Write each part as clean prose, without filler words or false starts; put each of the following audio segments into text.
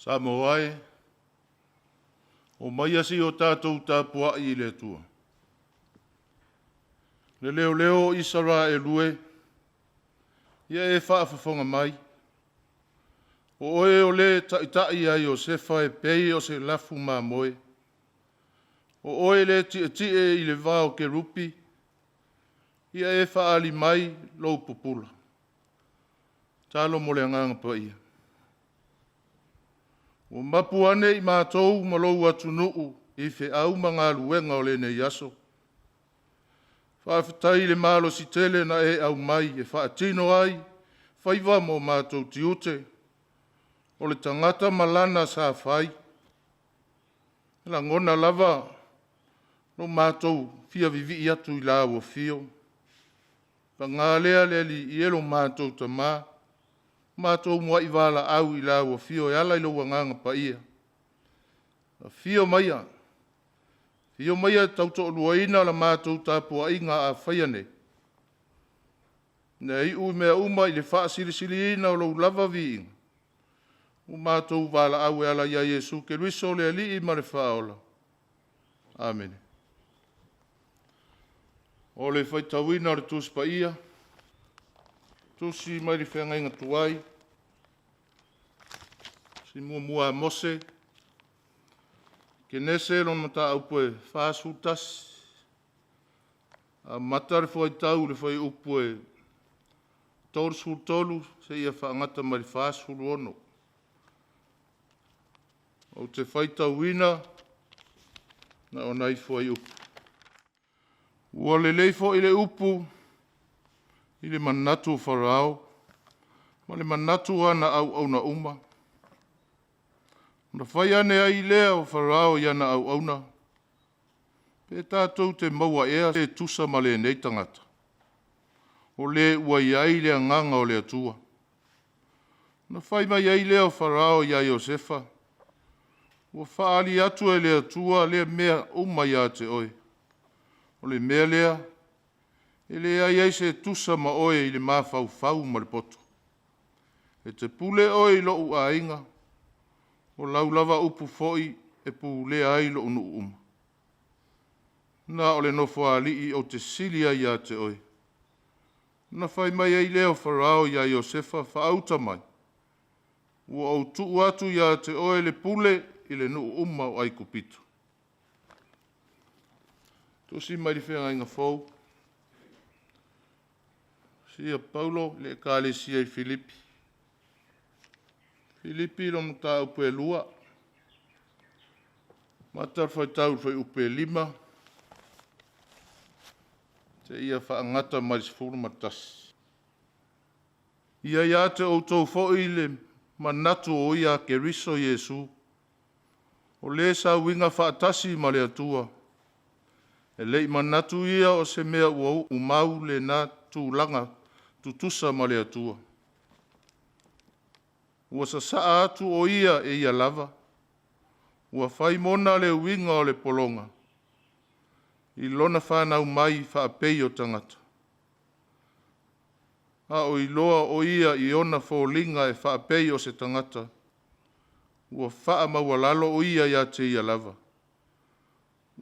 Samoa e, omaia seia o tatou tapuai i le Atua. Le leoleo o Isaraelu e, ia e faafofoga mai, o oe o le taitai ia Iosefa e pei o se lafu mamoe. O oe le tietie i le va o Kerupi, ia e faaali mai lou pupula. Talo mo le Agaga Paia. Ua mapu ane i matou ma lou atunuu i feau ma galuega o lenei aso. Faafetai i le malosi tele na e aumai e faatino ai faiva ma o matou tiute, o le tagata ma lana sa fai. E lagona lava lo matou fia vivii atu i lau afio. Paga lea le Alii e lo matou Tama, matou muai valaau i lau afio e ala i lou Agaga Paia. Afio maia, afio maia e tautoaluaina la matou tapuaiga a faia nei, ina ia iu mea uma i le faasilisiliina o lou lava viiga, ua matou valaau e ala ia Iesu Keriso o le Alii ma le Faaola. Amene. O le faitauina o le Tusi Paia, tusi mai le feagaiga tuai, tusi muamua a Mose, Kenese lona mataupu e 41, amata le fuaitau i le fuaiupu e 33 seia faagata mai le 46. Ou te faitauina na o nai fuaiupu. Ua lelei foi le upu i le manatu o Farao ma le manatu o ana auauna uma. Ona fai ane ai lea o Farao i ana auauna, pe tatou te maua ea se tusa ma lenei tagata, o le ua i ai le agaga o le Atua. Ona fai mai ai lea o Farao ia Iosefa, ua faaali atu e le Atua lea mea uma ia te oe. O le mea lea, e leai ai se tusa ma oe i le mafaufau ma le poto. E te pule oe i lou aiga, o lau lava upu foi e pulea ai lou nuu uma. Na o le nofoalii ou te sili ai ia te oe. Ona fai mai ai lea o Farao ia Iosefa, faauta mai, ua ou tuu atu ia te oe le pule i le nuu uma o Aikupito. Tusi mai le Feagaiga Fou, Sia Paulo i le Ekalesia i Filipi. Filipi lona mataupu e 2, amata le faitau i le fuaiupu e 5 seia faagata mai le 11. Ia ia te outou foi le manatu o ia Keriso Iesu, o le sauiga faatasi ma le Atua, e le i manatu ia o se mea ua umau lena tulaga tutusa ma le Atua. Ua sasaa atu o ia e ia lava, ua fai mona le uiga o le pologa, i lona fanau mai faapei o tagata. A o iloa o ia i ona foliga e faapei o se tagata, ua faamaualalo o ia ia te ia lava.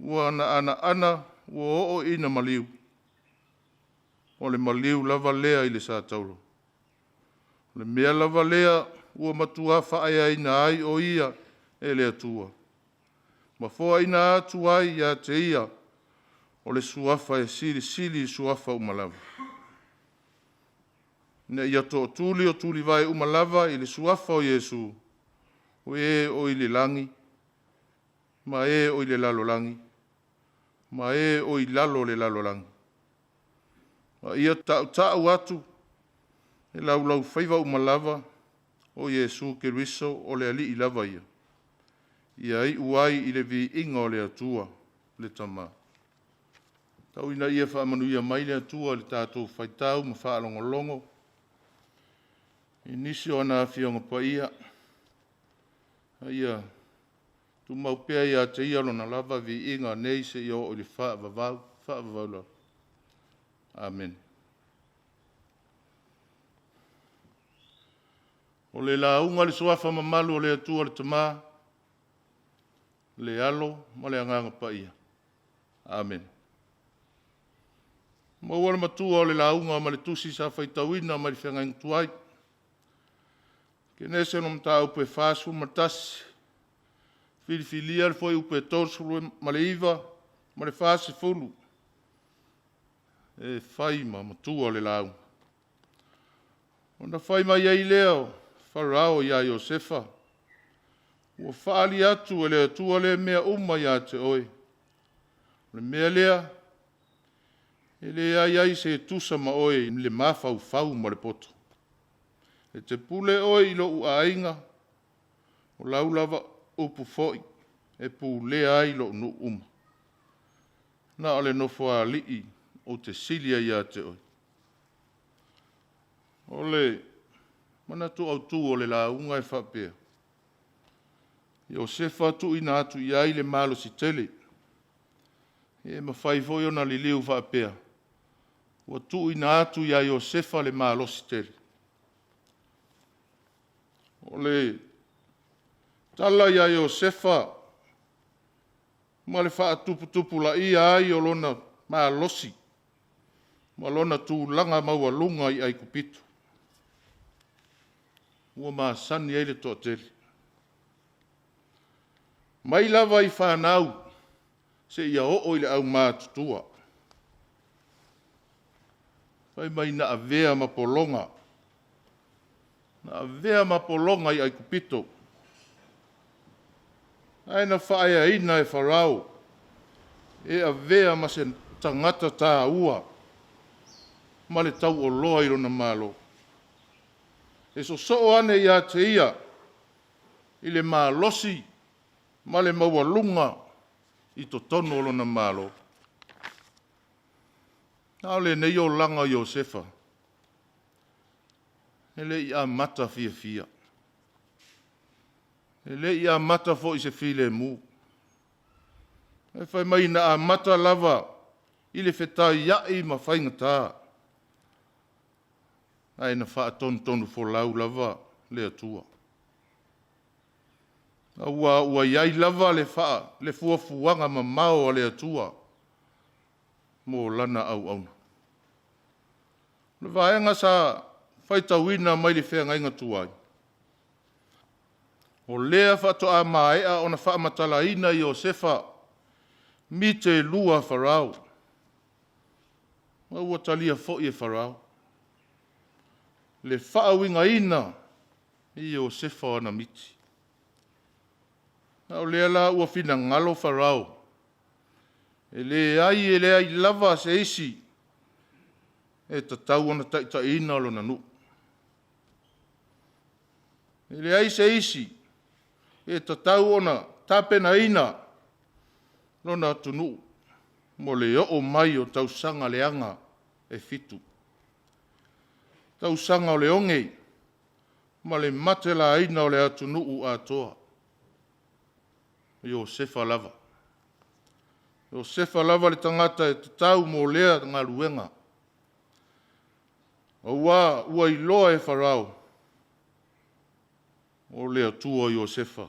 Ua na anaana ua oo ina maliu, o le maliu lava lea i le satauro. O le mea lava lea ua matua faaeaina ai o ia e le Atua, ma foaina atu ai ia te ia o le suafa e silisili i suafa uma lava, ina ia tootuli o tulivae uma lava i le suafa o Iesu, o e o i le lagi, ma e o i le lalolagi, ma e o i lalo o le lalolagi. Ma ia tautau atu e laulaufaiva uma lava, o Iesu Keriso o le Alii lava ia, ia iu ai i le viiga o le Atua le Tama. Tau ina ia faamanuia mai le Atua i le tatou faitau ma faalogologo i nisi o ana Afioga Paia, a ia tumau pea ia te Ia Lona lava viiga nei seia oo i le faavavau, faavavau lava. Amene. O O le lauga i le Suafa mamalu o le Atua le Tama, le Alo ma le Agaga Paia. Amene. Maua le matua o le lauga ma le tusi sa faitauina mai le feagaiga tuai. Kenese no mataupu e 41, filifilia le fuaiupu e 39 ma le 40 e fai ma matua o le lauga. Ona fai mai ai lea o Farao ia Iosefa, “Ua faaali atu e le Atua lea mea uma ia te oe. O le mea lea, e leai ai se tusa ma oe i le mafaufau ma le poto. E te pule oe i lou aiga, o lau lava upu foi e pulea ai lou nuu uma. Na o le nofoalii ou te sili ai ia te oe.” O le manatu autu o le lauga e faapea, Iosefa tuuina atu i ai le malosi tele. E mafai foi ona liliu faapea, ua tuuina atu ia Iosefa le malosi tele. O le tala ia Iosefa ma le faatuputupulaia ai o lona malosi ma lona tulaga maualuga i Aikupito, ua masani ai le toatele. Mai lava i fanau seia oo i le aumatutua. Fai mai na avea ma pologa, na avea ma pologa i Aikupito, ae na faaeaina e Farao e avea ma se tagata taua ma le taualoa i lona Malo. E sosoo ane ia te ia i le malosi ma le maualuga i totonu o lona Malo. A o lenei olaga o Iosefa, e le i amata fiafia, e le i amata foi i se filemu. Ae fai mai na amata lava i le fetaiai ma faigata, ae na faatonutonufolau lava le Atua. Aua ua i ai lava le fuafuaga mamao a le Atua mo lana auauna. O le vaega sa faitauina mai le feagaiga tuai, o lea faatoa maea ona faamatalaina Iosefa miti e lua a Farao, ma ua talia foi e Farao le faauigaina e Iosefa o ana miti. A o lea la ua finagalo Farao, e leai e leai lava se isi e tatau ona taitaiina lona nuu. E leai se isi e tatau ona tapenaina lona atunuu mo le oo mai o tausaga leaga e 7, tausaga o le oge ma le matelaina o le atunuu atoa. O Iosefa lava, o Iosefa lava le tagata e tatau mo lea galuega, aua ua iloa e Farao, o le Atua o Iosefa,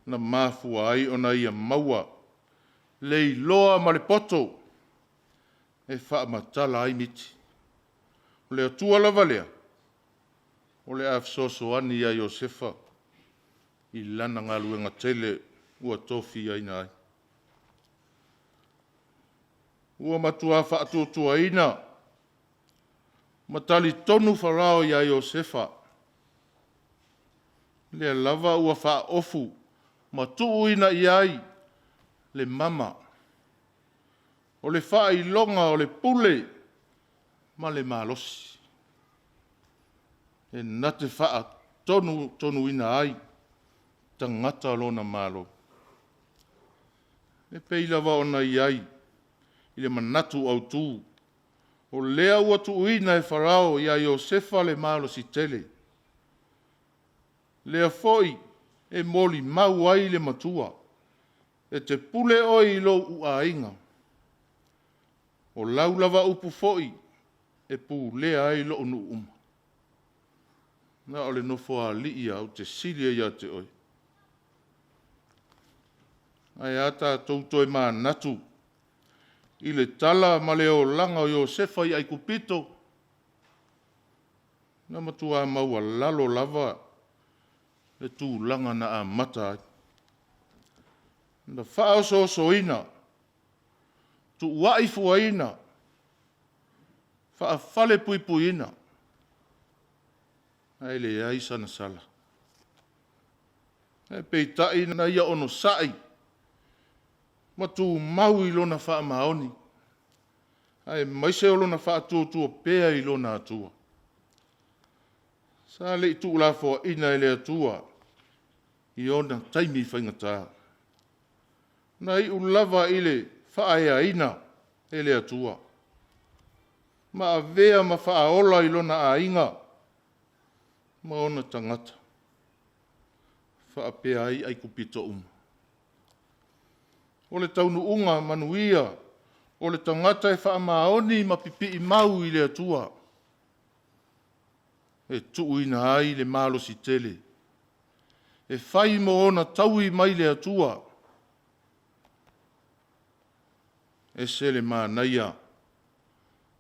na mafua ai ona ia maua le iloa ma le poto e faamatala ai miti. O le Atua lava lea o le a fesoasoani ia Iosefa i lana galuega tele ua tofiaina ai. Ua matua faatuatuaina ma talitonu Farao ia Iosefa, lea lava ua faaofu ma tuuina i ai le mama, o le faailoga o le pule ma le malosi, e na te faatonutonuina ai tagata o lona Malo. E pei lava ona i ai i le manatu autu, o lea ua tuuina e Farao ia Iosefa le malosi tele, lea foi e molimau ai le matua, “E te pule oe i lou aiga, o lau lava upu foi e pulea ai lou nuu uma.” Na o le nofoalii lava ou te sili ai ia te oe. Ae a tatou toe manatu i le tala ma le olaga o Iosefa i Aikupito, na matua maualalo lava le tulaga na amata ai. Na faaosoosoina, tuuai fuaina, faafalepuipuiina, ae leai sana sala. Ae peitai na ia onosai ma tumau i lona faamaoni, aemaise o lona faatuatua pea i lona Atua. Sa le i tuulafoaiina e le Atua i ona taimi faigata. Na iu lava i le faaeaina e le Atua ma avea ma faaola i lona aiga ma ona tagata, faapea ai Aikupito uma. O le taunuuga manuia o le tagata e faamaoni ma pipii mau i le Atua, e tuuina ai le malosi tele e fai ma ona taui mai le Atua. E ese le manaia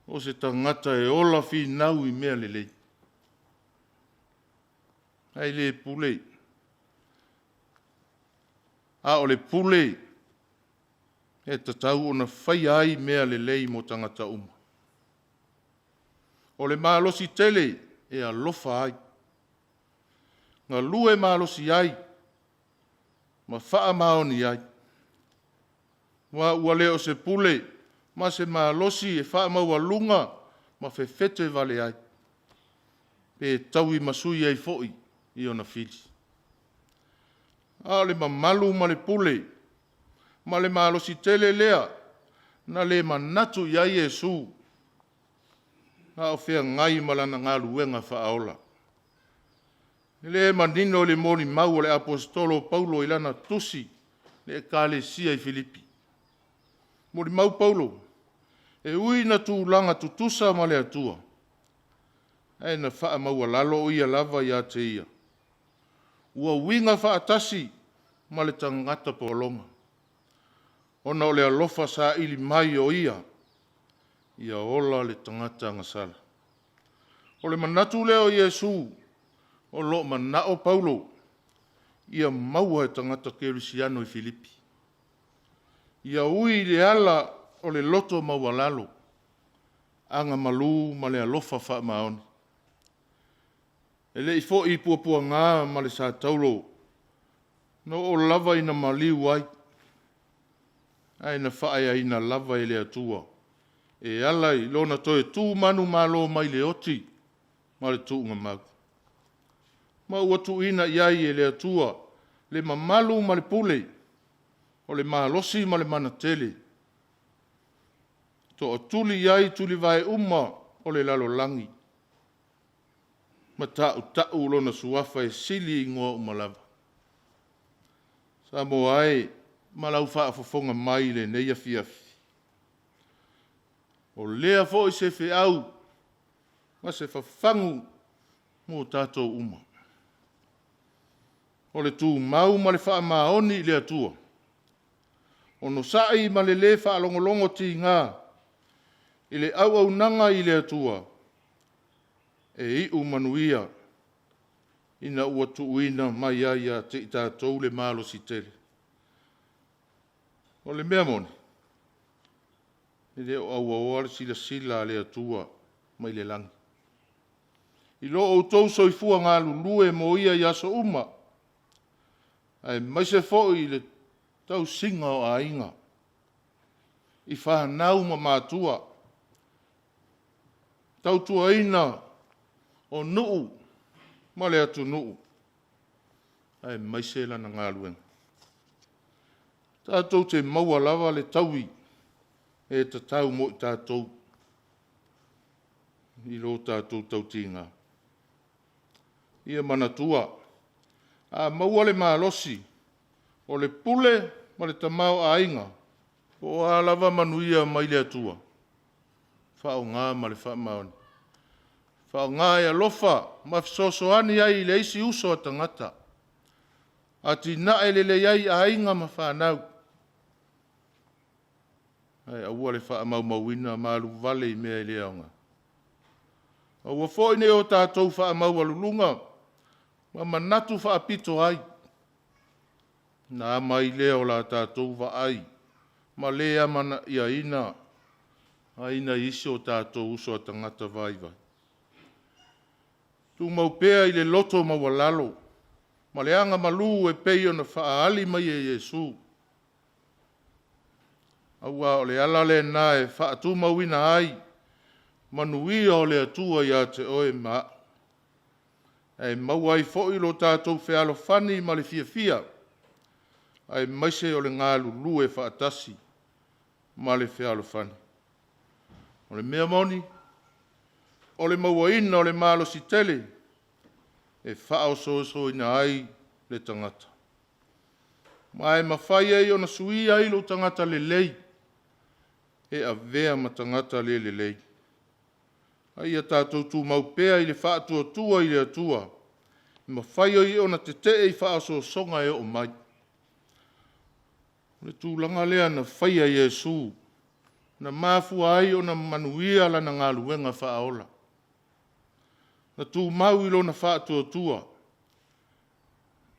o se tagata e ola finau i mea lelei, ae le pule, a o le pule e tatau ona faia ai mea lelei mo tagata uma. O le malosi tele e alofa ai, galue malosi ai ma faamaoni ai. Aua ua le o se pule ma se malosi e faamaualuga ma fefete vale ai, pe tauimasui ai foi i ona fili. A o le mamalu ma le pule ma le malosi tele lea na le manatu i ai Iesu a o feagai ma lana galuega faaola. O lea e manino le molimau a le Aposetolo o Paulo i lana tusi i le Ekalesia i Filipi. Molimau Paulo, e ui ina tulaga tutusa ma le Atua, ae na faamaualalo o ia lava ia te ia, ua uiga faatasi ma le tagata pologa, ona o le alofa saili mai o Ia, ia ola le tagata agasala. O le manatu lea o Iesu o lo o manao Paulo ia maua e tagata kerisiano i Filipi. Ia ui i le ala o le loto maualalo, agamalu ma le alofa faamaoni. E le i foi i puapuaga ma le sataulo, na oo lava ina maliu ai, ae na faaeaina lava e le Atua e ala i lona toe tu manumalo mai le oti ma le tuugamau. Ma ua tuuina i ai e le Atua le mamalu ma le pule, o le malosi ma le mana tele, tootuli i ai tulivae uma o le lalolagi, ma tautau lona suafa e sili igoa uma lava. Samoa e, ma lau faafofoga mai i lenei afiafi, o lea foi se feau ma se fafagu mo tatou uma. O le tumau ma le faamaoni i le Atua, onosai ma le le faalogologo tiga i le auaunaga i le Atua, e iu manuia ina ua tuuina mai ai ia te i tatou le malosi tele. O le mea moni, e le o auaoa le silasila a le Atua mai le lagi, i lo outou soifua galulue mo Ia i aso uma, aemaise foi le tausiga o aiga, i fanau ma matua, tautuaina o nuu ma le atunuu, aemaise lana galuega. Tatou te maua lava le taui e tatau mo i tatou i lo tatou tautiga. Ia manatua, a maua le malosi o le pule ma le tamaoaiga, po o a lava manuia mai le Atua, faaaoga ma le faamaoni. Faaaoga e alofa ma fesoasoani ai i le isi uso a tagata. Atinae lelei ai aiga ma fanau. Ae aua le faamaumauina ma alu vale i mea e le aoga. Aua foi ne i o tatou faamaualuluga ma manatu faapito ai, ona ama ai lea o la tatou vaai ma le amanaiaina ai nai isi o tatou uso a tagata vaivai. Tumau pea i le loto maualalo ma le agamalu e pei ona faaali mai e Iesu, aua o le ala lena e faatumauina ai manuia o le Atua ia te oe ma au, ae maua ai foi lo tatou fealofani ma le fiafia, aemaise o le galulue faatasi ma le fealofani. O le mea moni, o le mauaina o le malosi tele, e faaosoosoina ai le tagata, ma e mafai ai ona suia ai lou tagata lelei e avea ma tagata le lelei. A ia tatou tumau pea i le faatuatua i le Atua, e mafai ai ona tetee i faaosoosoga e oo mai. O le tulaga lea na faia e Iesu na mafua ai ona manuia lana galuega faaola. Na tumau i lona faatuatua,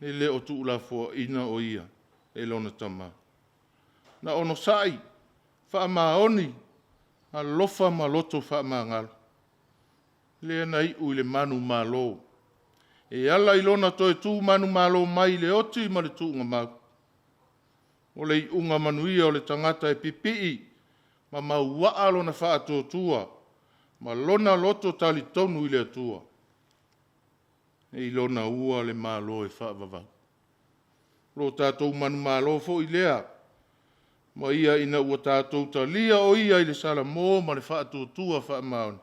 e le o tuulafoaiina o ia e lona Tama. Na onosai, faamaoni, alofa ma loto faamagalo, lea na iu i le manumalo, e ala i lona toe tu manumalo mai i le oti ma le tuugamau. O le iuga manuia o le tagata e pipii ma mauaa lona faatuatua ma lona loto talitonu i le Atua, e i Lona ua le Malo e faavavau. Lo tatou manumalo foi lea ma ia ina ua tatou talia o Ia i le salamo ma le faatuatua faamaoni.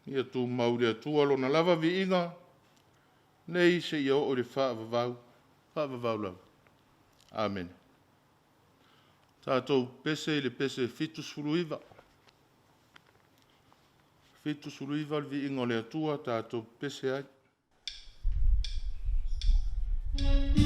Ia tumau i le Atua Lona lava viiga, nei seia oo i le faavavau, faavavau lava. Amene. Tatou pese i le pese 79, 79 le viiga o le Atua, tatou pepese ai. E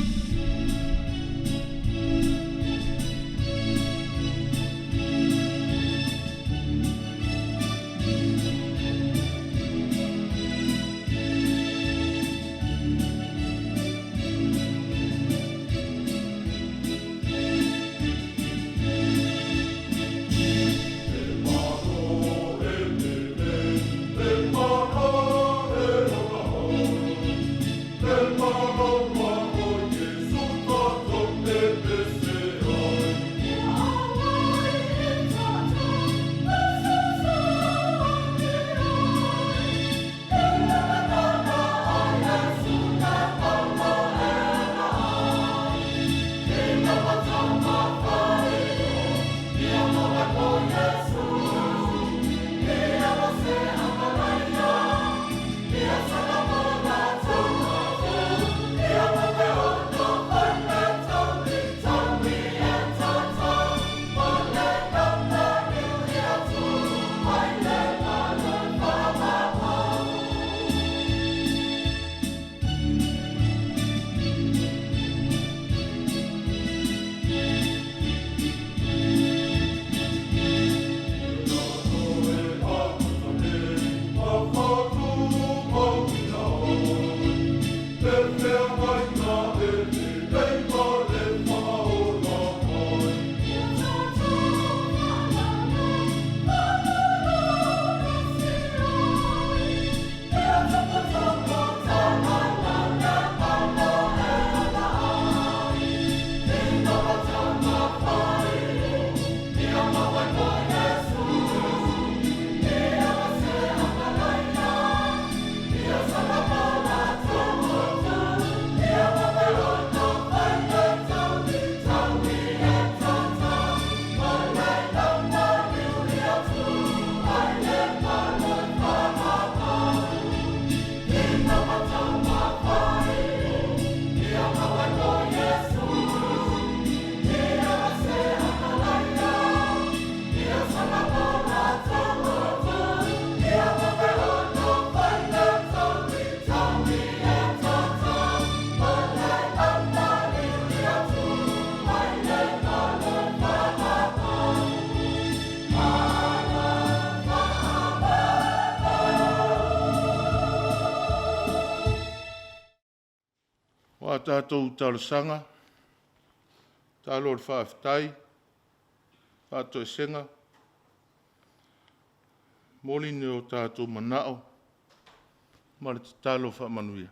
A tatou talosaga, tatalo o le faafetai, faatoesega, momoli ni o tatou manao ma le tatalo faamanuia.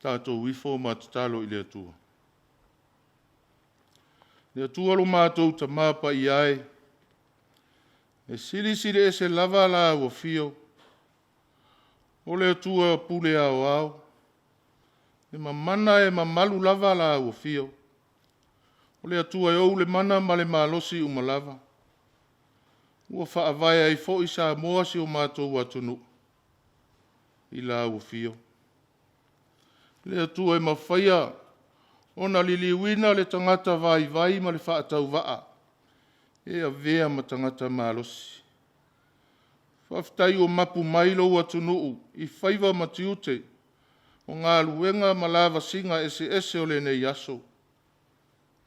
Tatou ifo ma tatalo i le Atua. Le Atua lo matou Tama Paia e, e silisili ese lava lau afio, o le Atua pule aoao, e mamana e mamalu lava lau afio. O le Atua e ou le mana ma le malosi uma lava, ua faavae ai foi Samoa si o matou atunuu i lau afio. Le Atua e mafaia ona liliuina le tagata vaivai ma le faatauvaa e avea ma tagata malosi. Faafetai ua mapu mai lou atunuu i faiva ma tiute, o galuega ma lavasiga eseese o lenei aso,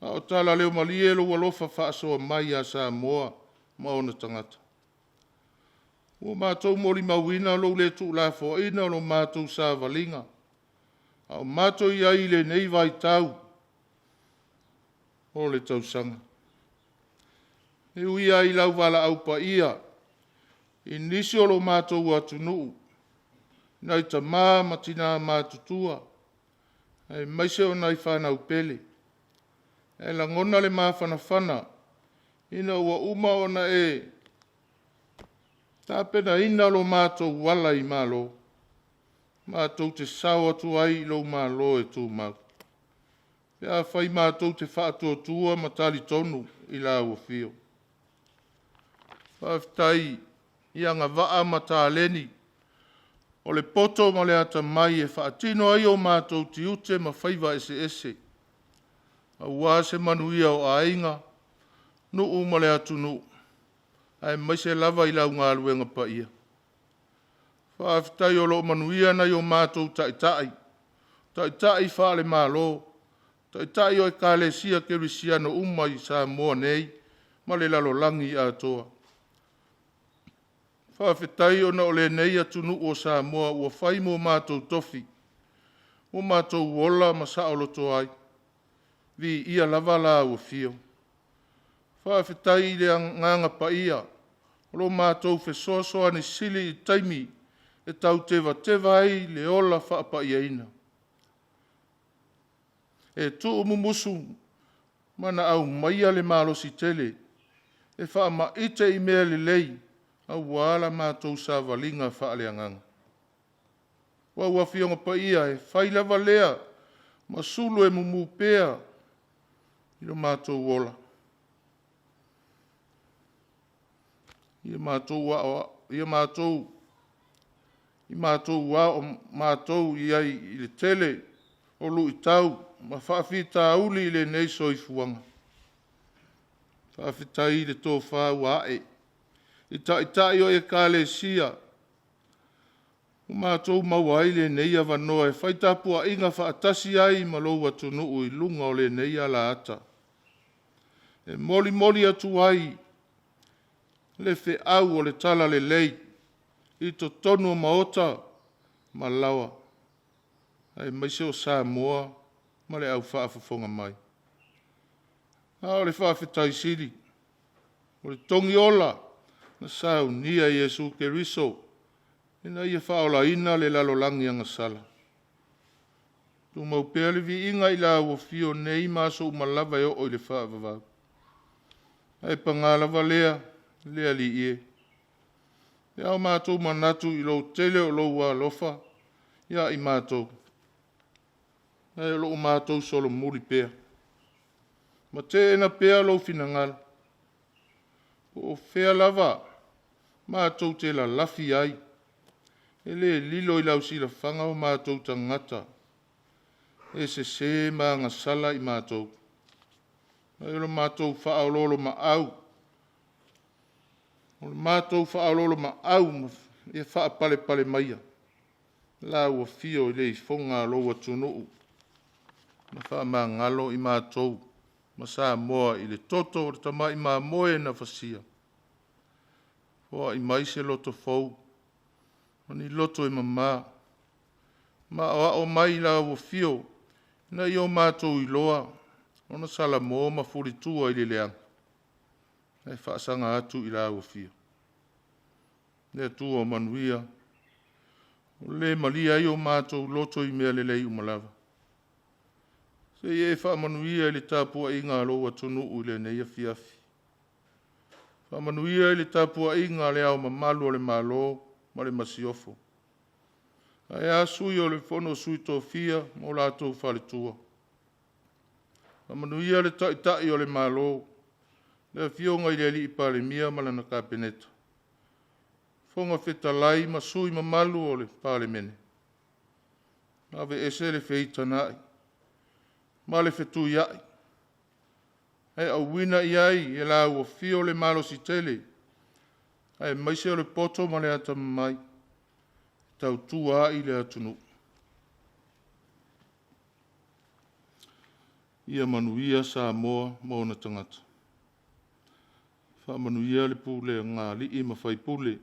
a o talaleumalie lou alofa faasoa mai ia Samoa ma ona tagata. Ua matou molimauina lou le tuulafoaiina o lo matou savaliga, a o matou i ai i lenei vaitau o le tausaga. E ui lava i lau valaau paia i nisi o lo matou atunuu, nai tama ma tina matutua, aemaise o nai fanau pele, ae lagona le mafanafana ina ua uma ona e tapenaina lo matou ala i malo, matou te sao atu ai i lou Malo e tumau, pe afai matou te faatuatua ma talitonu i lau afio. Faafetai i agavaa ma taleni o le poto ma le atamai e faatino ai o matou tiute ma faiva eseese, aua se manuia o aiga, nuu ma le atunuu, aemaise lava i lau galuega paia. Faafetai o lo o manuia nai o matou taitai, taitai faale-Malo, taitai o Ekalesia Kerisiano uma i Samoa nei ma le lalolagi atoa. Faafetai ona o lenei atunuu o Samoa ua fai mo matou tofi, ua matou ola ma saoloto ai. Viia lava lau afio. Faafetai i le Agaga Paia o lo matou fesoasoani sili i taimi e tau tevateva ai le ola faapaiaina. E tuumumusu ma na aumaia le malosi tele e faamaite i mea lelei aua la matou savaliga faaleagaga. Ua Lau Afioga Paia, e fai lava lea ma sulu e mumu pea i lo matou ola. Ia matou ao matou i ai i le tele o luitau ma faafitauli i lenei soifuaga. Faafetai i le tofa ua ae i Taitai o Ekalesia ua matou maua ai lenei avanoa e fai tapuaiga faatasi ai ma lou atunuu i luga o lenei alaata, e molimoli atu ai le feau o le talalelei i totonu o maota ma laoa, aemaise o Samoa ma le aufaafofoga mai. A o le faafetai sili, o le togiola na saunia e Iesu Keriso ina ia faaolaina le lalolagi agasala. Tumau pea le viiga i lau afio nei ma aso uma lava e oo i le faavavau. Ae paga lava lea, le Alii e, pe a o matou manatu i le tele o lou alofa ia i matou, ae o lo o matou solomuli pea ma teena pea lou finagalo, po o fea lava matou te lalafi ai, e le lilo i lau silafaga o matou tagata e sese ma agasala i matou. Ae o le matou faaoloolomaau, o le matou faaoloolomaau ia faapalepale maia lau afio i le ifoga a lou atunuu, ma faamagalo i matou ma Samoa i le toto o le tamai mamoe na fasia. Foai mai se loto fou ma ni loto e mama. Ma aoao mai i lau afio, ina ia o matou iloa ona salamo ma fulitua i le leaga, ae faasaga atu i lau afio. Le Atua o manuia, o le malie ai o matou loto i mea lelei uma lava. Se i e faamanuia i le tapuaiga a lou atunuu i lenei afiafi. Faamanuia i le tapuaiga a Le Ao Mamalu o le Malo ma le Masiofo, ae a Sui o le Fono a Sui Tofia ma o latou faletua. Faamanuia le Taitai o le Malo, le Afioga i le Palemia ma lana Kapeneta, Fofoga Fetalai ma sui usufono mamalu o le Palemene. Aveese le feitanai ma le fetuiai, ae auina i ai e lau afio le malosi tele, aemaise o le poto ma le atamamai e tautua ai le atunuu. Ia manuia Samoa ma ona tagata. Faamanuia le pulega a alii ma faipule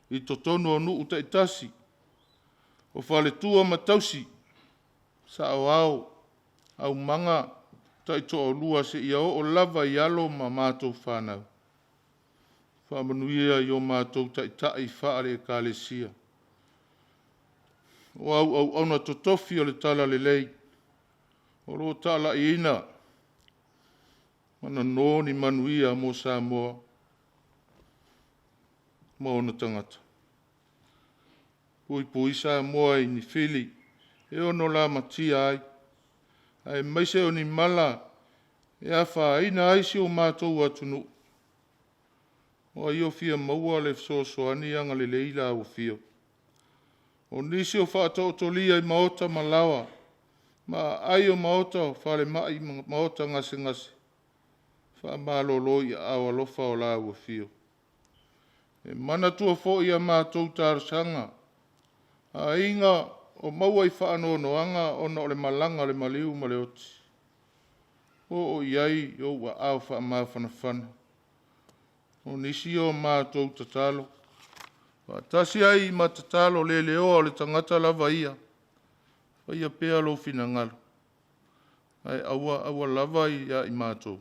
i totonu o nuu taitasi, o faletua ma tausi, saoao, aumaga, taitoalua seia oo lava i alo ma matou fanau. Faamanuia i o matou taitai faale-Ekalesia, o au auauna totofi o le Talalelei, o lo o talaiina ma nono ni manuia mo Samoa ma ona tagata. Puipui Samoa i ni fili e ono lamatia ai, aemaise o ni mala e afaina ai si o matou atunuu. O ai o fia maua le fesoasoani agalelei i lau afio. O nisi o faataotolia i maota ma laoa ma aai o maota o falemai ma maota gasegase, faamalolo i aao alofa o lau afio. E manatua foi a matou talosaga, aiga o maua i faanoanoaga ona o le malaga a le maliu ma le oti. Oo i ai ou aao faamafanafana. O nisi o matou tatalo, faatasi ai ma tatalo le leoa o le tagata lava ia, faia pea lou finagalo, ae aua aua lava ia i matou.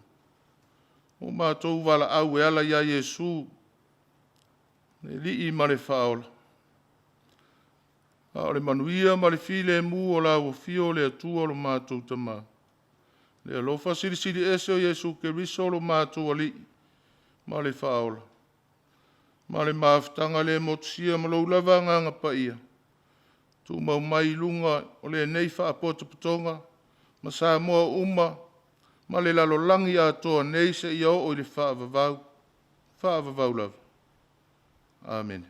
O matou valaau e ala ia Iesu, le Alii ma le Faaola. A o le manuia ma le filemu o lau afio le Atua lo matou Tama, le alofa silisili ese o Iesu Keriso lo matou Alii ma le Faaola, ma le mafutaga le motusia ma lou lava Agaga Paia, tumau mai i luga o lenei faapotopotoga ma Samoa uma ma le lalolagi atoa nei seia oo i le faavavau, faavavau lava. Amene.